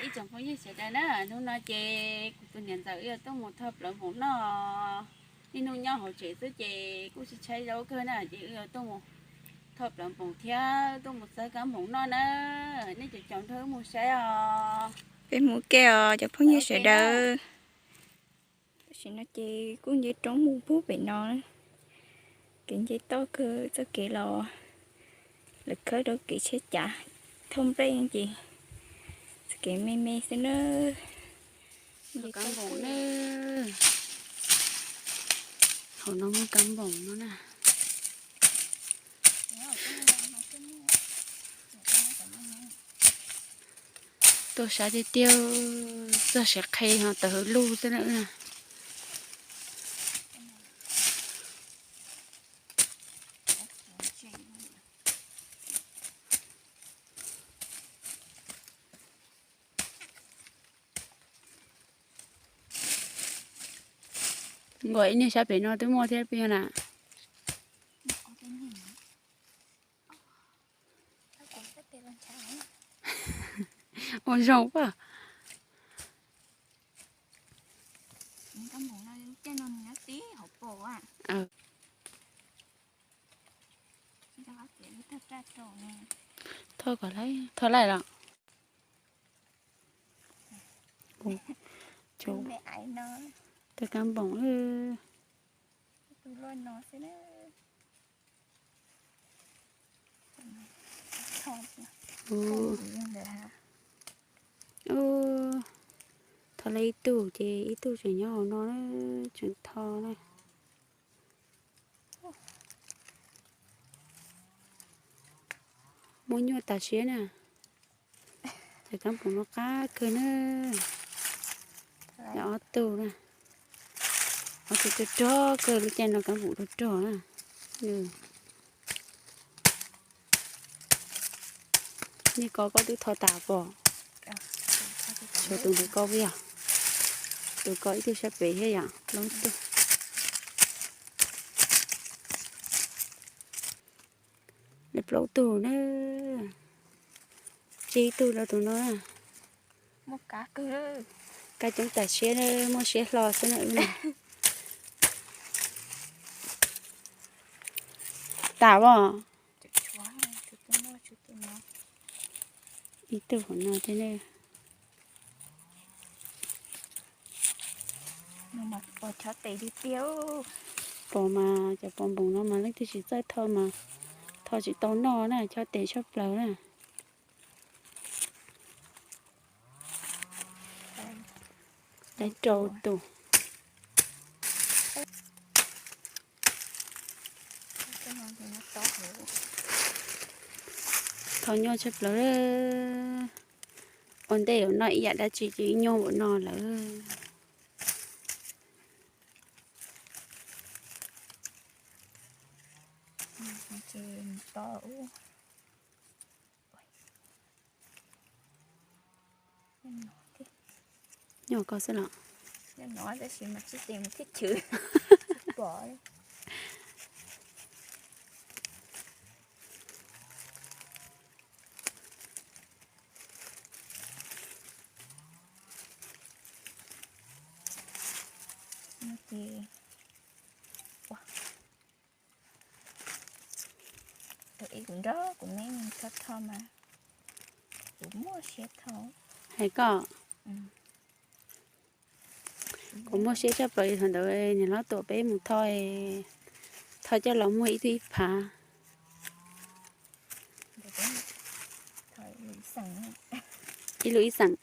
Tsoom phooj ywg sawv daws na, hnub no ces kuv tus niam ntxawm wb yuav tuaj mus thoj plawv npoos noj. Niaj hnub nyob hauv tsev xwb ces kuj tsis tshaib zaub kawg na, ces wb yuav tuaj mus thoj plawv npoos thiab tuaj mus xawb kab npoos noj na. Nej cov caum nrog wb mus saib os. Peb mus ke os cov phooj ywg sawv daws. Tam sim no ces kuj nce roob mus pug pem no, kev nce toj kawg, txoj kev los lawv khawb rau kev tsheb cav thauj nplej ces txoj kev me me xwb na. Kab npoos na, hauv no muaj kab npoos no na. Tuaj sab tiag tiag, txog siav qhi ho tawm hauv lug xwb na. Nkaus ib niag sab pem no twb muaj thiab peb na. Ua zoo paj. Thoj kom laij, thoj laij los. Tawg kab npoos. Thoj lawm ib tug ces ib tug tseem nyob hauv no na, tseem thoj na. Muaj nyuaj tas siab na. Cov kab npoos no qab kawg na. Ob tug na. Ob tug rog rog kawg, lub caij no kab npoos rog rog na. Nej ko koj twb thoj tas pom? Tshuav tus ntawm ko puas yog? Tus ko ib tug sab pem thiab yom, plaub tug. Plaub tug na. Tsib tug rau tus no. Kab coob tas siab, muaj siab hlo xwb na wb na. Tas os. Ib tug hauv no thiab ne. Pos mas cov pos npoos no mas leej twg tsis txawj thoj mas thoj tsis tau noj na, chob tes tshaj plaws na. Rau tus. Thoj nyuaj tshaj plaws. Ua ntej yuav noj ib yam dab tsi ces nyuaj npaum no lawm. Nyuaj koj xwb los? Tus ib kuv nrog kuv me thoj thoj mas kuv muaj siab thoj. Hais koj, kuv muaj siab tshaj plaws thaum ntawd niam hlob tuam peb mus thoj, thoj coj los muag ib tug ib phav. Ib lub ib xeem.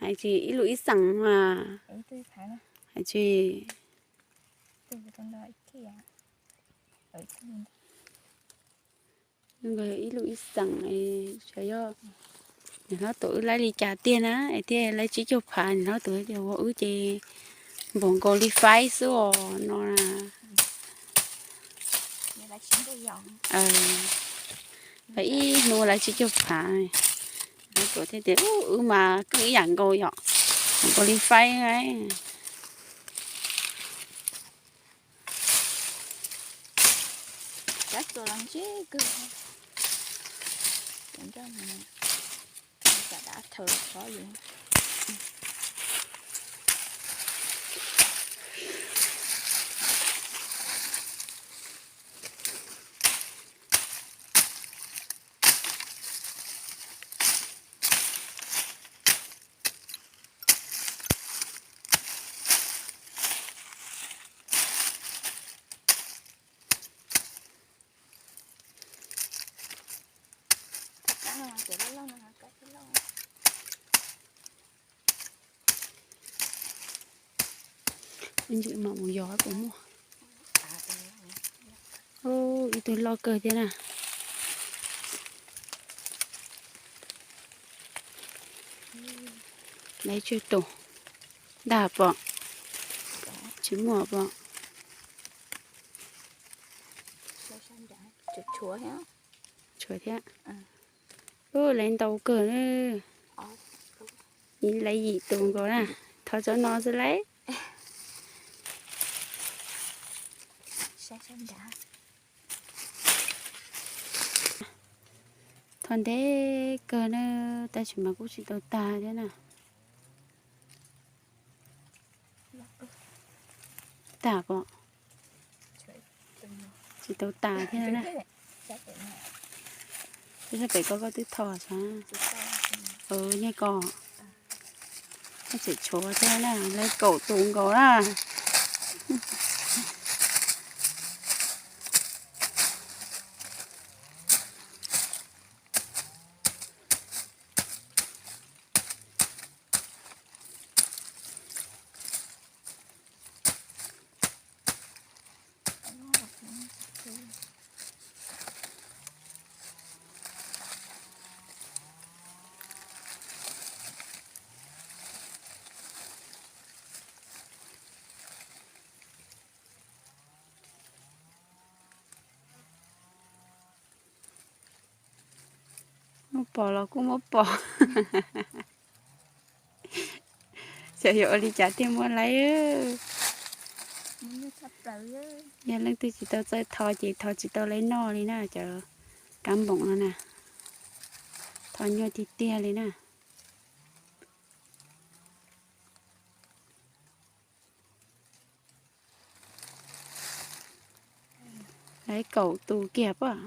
Hais tsis ib lub ib xeem mas. Hais tsis ib lub ib xeem, xyov yog niam hlob tuam wb laib li cas tiag na, es thiaj laib tsib caug phav, niam hlob tuam tias ua wb ces npaum nkaus li faib xwb os no na. Faib ib hnub laib tsib caug phav. Niam hlob tuam thiaj tias wb mas kheej ib yam nkaus yom, npaum nkaus li faib. Ntsis mam mus yos puas muaj. Ib tug loj kawg thiab na. Laiv tsawg tus ntag pom? Tsis muaj pom. Tshuav thiab. Laiv ntau kawg na. Laiv yim tus nkaus na. Thov tso no xwb lauj. Thov ntev kawg na, tab sis mas kuj tsis tau tag thiab na. Tag pom? Tsis tau tag thiab na. Peb sab pem ko koj twb tho sav? Nyiaj ko. Koj tseem tshuav thiab na, laiv kaum tus nkaus na. Muab pom los kuj muab pom. Xyov yuav ua li cas thiaj muab laiv. Yog leej twg tsis tau txawj tho ces tho tsis tau laiv noj li na cov kab npoom no na. Tho nyuaj tiag tiag li na. Laiv kaum tus kiag pom.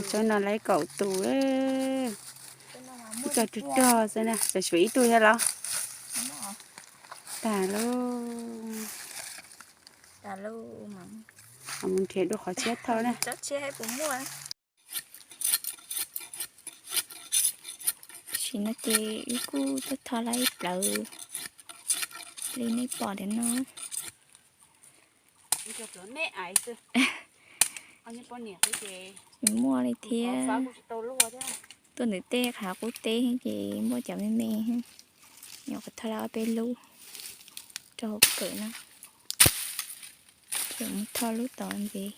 Tsuav no laiv kaum tus. Ib co rog rog xwb na, tseem tshuav ib tug thiab los? Tag lauj. Mus nrhiav dua qhov tshiab tho na. Tam sim no ces wb kuj tuaj tho laiv ib plawv li nej pom ntawm no. Tsis muaj li thiab. Tuaj ntawm tej qhov qub teb ces muaj cov me me, nyuam qhuav tho laiv ob peb lub rau hauv kawm na. Tseem mus tho lub tod ntxiv.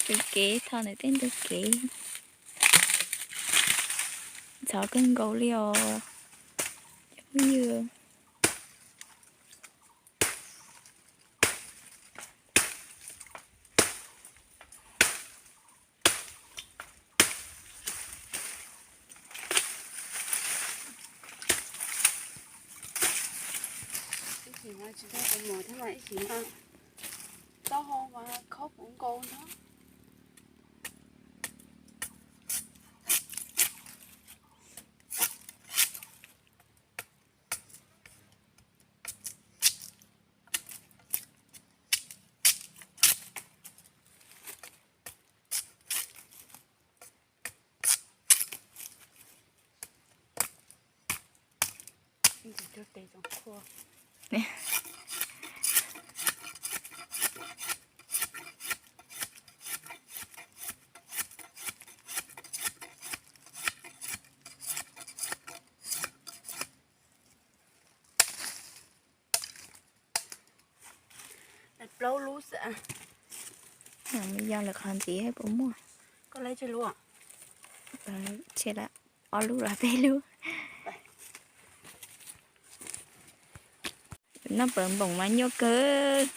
Ntug kev, tho ntawm tej ntug kev. Ntxhov kawg nkaus li os cov phooj ywg. Ib chim no tsis muaj tus muam thiab mas ib chim no taub hau mas khaub puv nkaus no. Plaub lub xwb. Yog lawm qhov ntxiv puas muaj? Koj laiv tsawg lub? Tshe lawm ob lub los peb lub. Noj plawv npoom mas nyuaj kawg,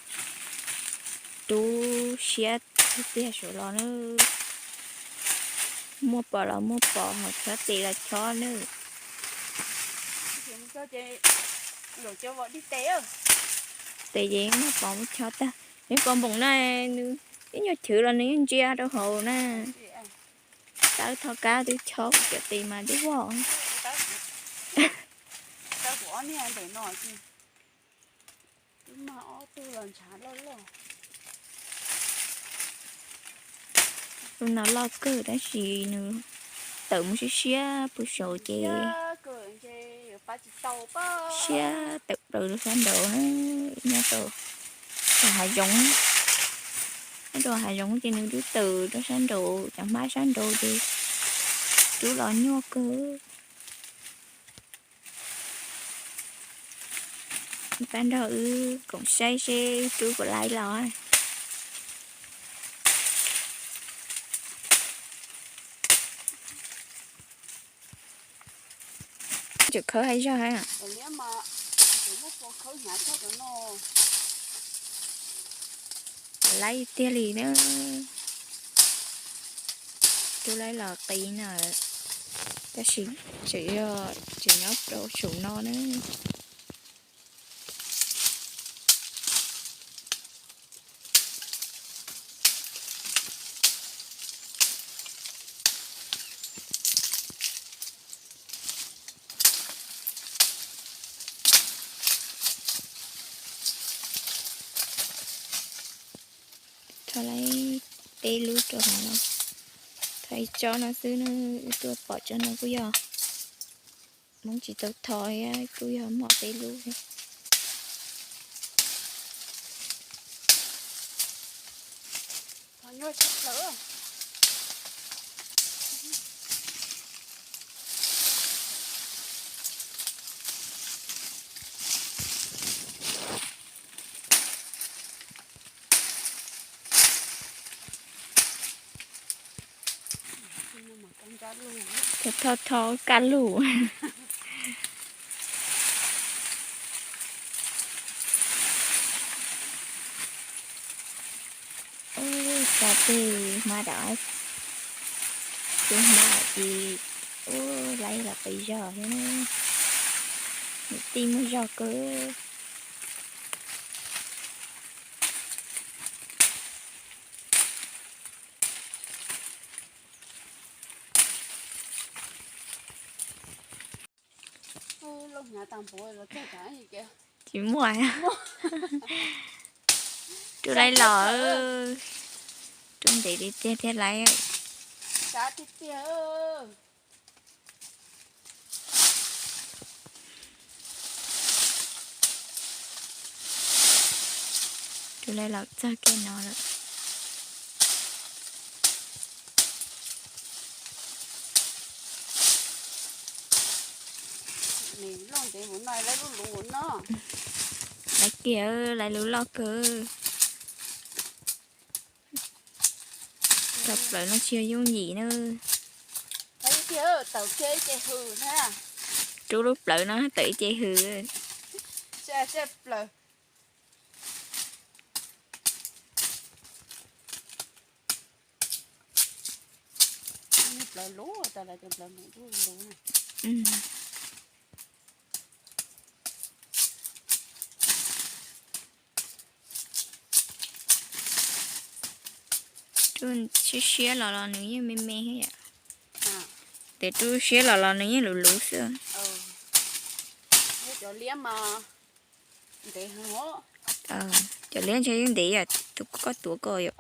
rub siab tiag tiag saum los na. Muaj pom los muaj pom, ho chob tes los chob na. Tes ces muaj pom muaj chob tag. Nws pom npoom no, nws ib nyuag chwv los nws yeej ntsia rau hauv na. Tawb tho kab twb chob cov tes mas twb vog. Lub no loj kawg tab sis nws tawm mus siab siab puag saud ces siab tawm plaws rau sab nraud na, nyob rau hav zoov. Nyob rau hav zoov ces nws twb tawm rau sab nraud, cov hmab sab nraud ces rub los nyuaj kawg. Pab nrog wb koom saib seb wb rub puas laib los. Tseem khawb haib zog. Laib tiag li na. Rub laib los qis no, tab sis tseem yog tseem nyob rau saum no na. Tho laib peb lub rau hauv no. Tho ib tsob no xwb na, wb tuaj pom tsob no kuj yog Hmoob tsis tau tho thiab, kuj yog muaj peb lub. Tho tho kaj lug. Ua cas tej hmab dam, tej hmab dam ces ua laib los qis zog thiab na. Nws tij muaj zog kawg. Tsis muaj. Rub laib los, rub ntev li tiag thiaj laib. Rub laib los txog kiag no lawm. Laib kiag, laib lub loj kawg. Tawm plaws no tsis yog yooj yim na. Rub lub plawv no tawm ib ce hws. Rub siab siab los los nws yeej me me thiab yom. Tes rub siab los los nws yeej luv luv xwb. Cov liab ntshe yeej ntev yom, tus koj tuav ko yom.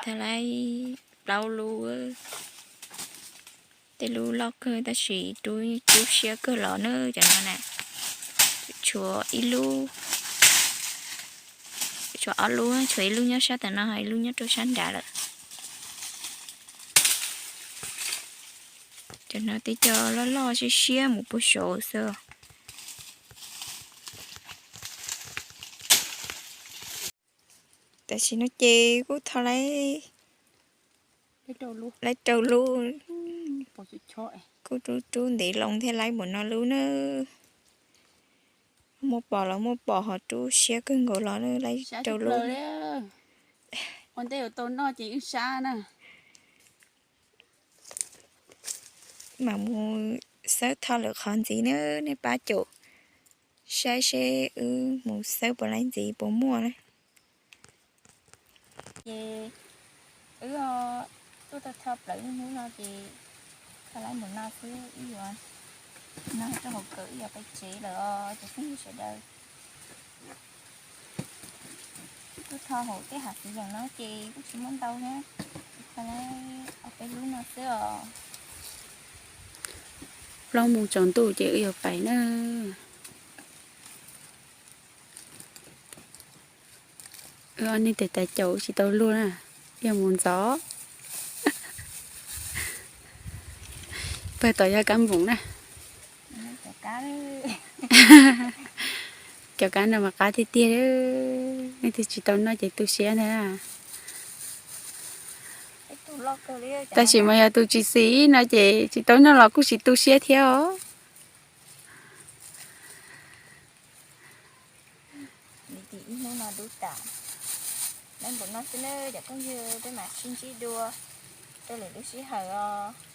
Tag laib plaub lub, tej lub loj kawg tab sis rub siab kawg los na cov no na. Tshuav ib lub, tshuav ob lub, tshuav ib lub nyob sab tom no, ib lub nyob rau sab nrad lawm. Cov no tej cov loj loj siab siab mus puag saud xwb. Tam sim no ces kuj tho laib, laib rau lub, kuj rub rub ntev loo thiaj laib npaum no lub na. Muaj pom los muaj pom ho rub siab kawg nkaus los laib rau lub. Mam mus xawb tho lawm qhov ntxiv na, nej pab caum saib seb wb mus xawb puas laib ntxiv puas muaj na. Ces wb tuaj tau tho plaws hnub no ces tho laib npaum no xwb, wb yuav no rau hauv kawm, wb yuav pais tsev lawm os cov phooj ywg sawv daws. Tuaj tho hauv tej hav xwm yeem no ces kuj tsis muaj ntau thiab, tho laib ob peb lub no xwb os. Plaub moos tsaus ntuj ces wb yuav pais na. Wb ob niag tes tais caum tsis tau luag na, yog mus ntxov. Pawg tom yog kab npoos na. Cov kab no mas qab tiag tiag, leej twg tsis tau noj ces tu siab ntag. Tab sis mas yog tus tsis xis no ces tsis tau noj los kuj tsis tu siab thiab os. Ib hnub no dub tas, laib npaum no xwb na cov phooj ywg, peb mam sib ntsib dua rau lwm lub sij hawm os.